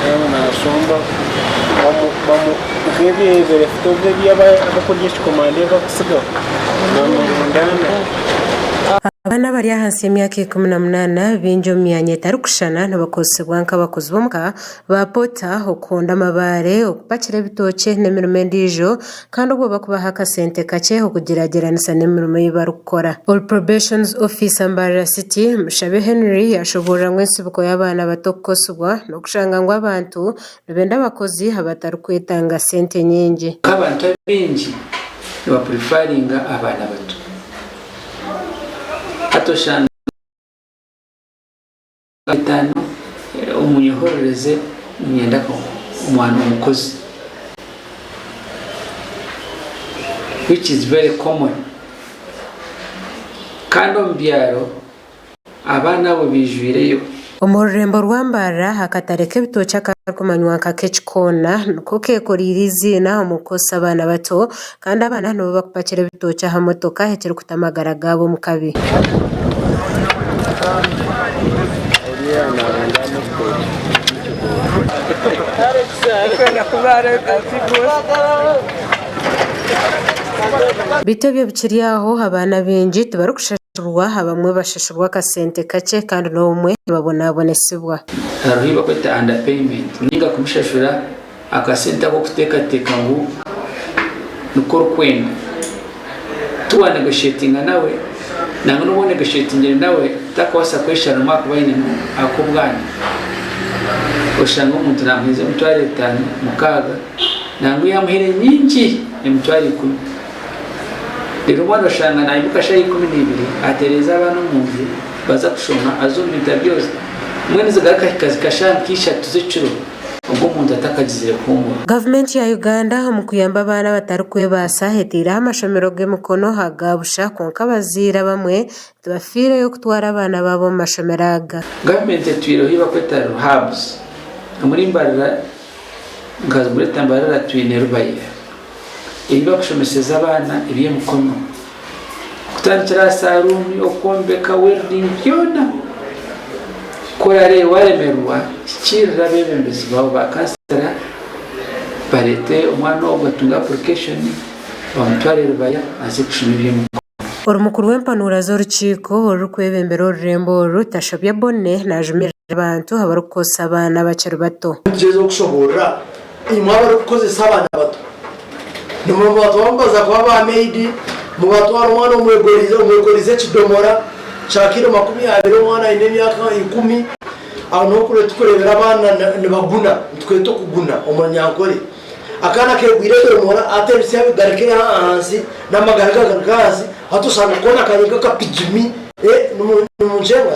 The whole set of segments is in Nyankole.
Yaaba naashomba nk'ebi ebi abarikukoresa ekikomando ebi barikutsigaho bamurundaana. Abaana abari ahansi y'emyaka 18 baingi omu myanya etarikushushana nibakozesibwa nk'abakozi b'omuka ba pota, okuhonda amabaare, okupakira ebitookye n'emirimo endiijo kandi obwo barikubaha akasente kakye okugyeragyeranisa n'emirimo ei barikukora. Ori Probations Officer Mbarara City, Mushabe Henry yashoboorora ngu entsibuko y'abaana bato kukosibwa n'okushanga ngu abantu nibenda abakozi abatarikwetanga sente nyingi. Nk'abantu abaingi nibapurifaringa abaana bato. Hati oshanga etaano omunyehorereze niinyenda omwana omukozi which is very common kandi omu byaro abaana abo baijwireyo. Omu rurembo rwa Mbarara, akatare k'ebitookye akarikumanywa nka Kekikoona niko kekoreire eiziina omu kukozesa abaana bato kandi abaana nibo barikupakira ebitookye aha motoka ekirikuta amagara gaabo omu kabi. Beitu ebyo bikiri aho, abaana baingi tibarikushashurwa, abamwe bashashurwa akasente kakye kandi n'obumwe nibabonabonesibwa. Hariho ei barikweta under payment ninga kumushashura akasente ak'okuteekateeka ngu niko orikwenda. Tiwanegotiatinga nawe, nangwa n'obu onegotiatingire nawe takubaasa kweshariramu ahakuba ainemu ak'obwana. Oshanga omuntu naamuheereza emitwaro etaano, mukaaga, nangwa yaamuheire nyingi emitwaro ikumi. Reero omwana oshanga naimuka shaaha 12 atereeza abaana omu nju baza kushoma aza omu bintu abyoza, mbwenu zigaruka hika zika shaaha nka ishatu z'ekiro. Ogwo omuntu atakagizire kuhuumura. Gavumenti ya Uganda omu kuyamba abaana abatarikwebaasa eteireho amashomero g'emikono aga busha kwonka abazaire abamwe tibafiireyo kutwara abaana baabo omu mashomero aga. Gavumenti etwireho ei barikweta rehabs. Omuri Mbarara nka Greater Mbarara twine Rubaya ei barikushomeseza abaana eby'emikono kutandikira aha saruuni, okwombeka, welding byona. Ku orareebe waremererwa hikiirira abeebembezi baawe ba kansara bareete omwana ogwo atunge application bamutware Rubaya aze kushoma eby'emikono. Ori mukuru w'empanuura z'orukiiko orurikwebembera orurembo oru, Tashobya Bonne najumirira abantu abarikukozesa abaana abakiri bato. Nitugyezaho kushoboorora imwe abarikukozesa abaana bato. Nimubatwara mubaza kuba ba maid, mubatwara omwana omwegorize ekidomora kya kilo 20 omwana aine emyaka ikumi, aho niho turikureebera abaana nibaguna, nitukweta okuguna omu runyankore. Akaana kegwire edomora hati ebitsya bigarukire ahansi n'amagara gagaruka ahansi, hati oshanga koona kari nk'akapigimi.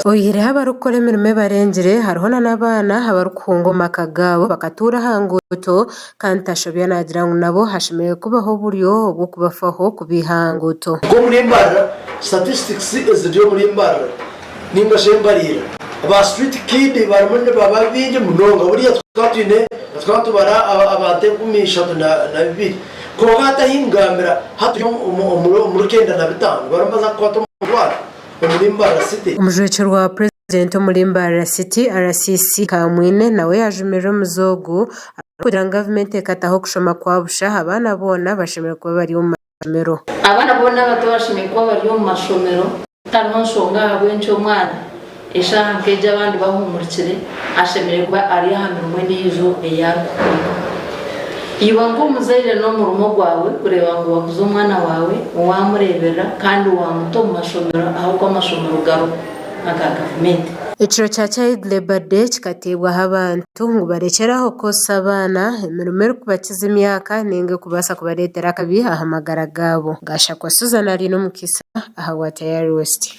Oyihireho abarikukora emirimo ebarengire, hariho n'abaana abarikuhunga omu maka gaabo bakatuura aha nguuto kandi Tashobya naagira ngu nabo hashemereire kubaho oburyo obw'okubafaho kubaiha aha nguuto. Nk'omuri Mbarara, statistics eziri omuri Mbarara ninga shi embariira, ba street kid barimu nibaba baingi munonga. Buriya tukaba twine tukaba nitubara abantu 3200 kwonka hati ahi nkugambira hati turi omuri 95 barimu nibaza kukwata omutwaro omuri Mbarara city. Omujwekyerwa wa Purezidenti omuri Mbarara City, RCC Kamwine nawe yaajumirira omuze ogu arikugira ngu gavumenti ekataho okushoma kwa busha, abaana boona bashemereire kuba bari omu mashomero. Abaana boona abato bashemereire kuba bari omu mashomero. Tihariho nshonga ahabw'enki omwana eshaaha nk'egi abandi bahuumurikire ashemereire kuba ari aha mirimo endiijo ei arikukora. Iwe nk'omuzaire n'omurimo gwawe kureeba ngu wakuza omwana waawe, waamureeberera kandi waamuta omu mashomero ahabw'okuba amashomero gariho aga gavumenti. Ekiro kya Child Labour Day kikateebwaho abantu ngu barekyere aho kukozesa abaana emirimo erikubakiza emyaka ninga erikubaasa kubareetera akabi aha magara gaabo. Gashakwa Susan Arinomukisa ahabwa Tayari West.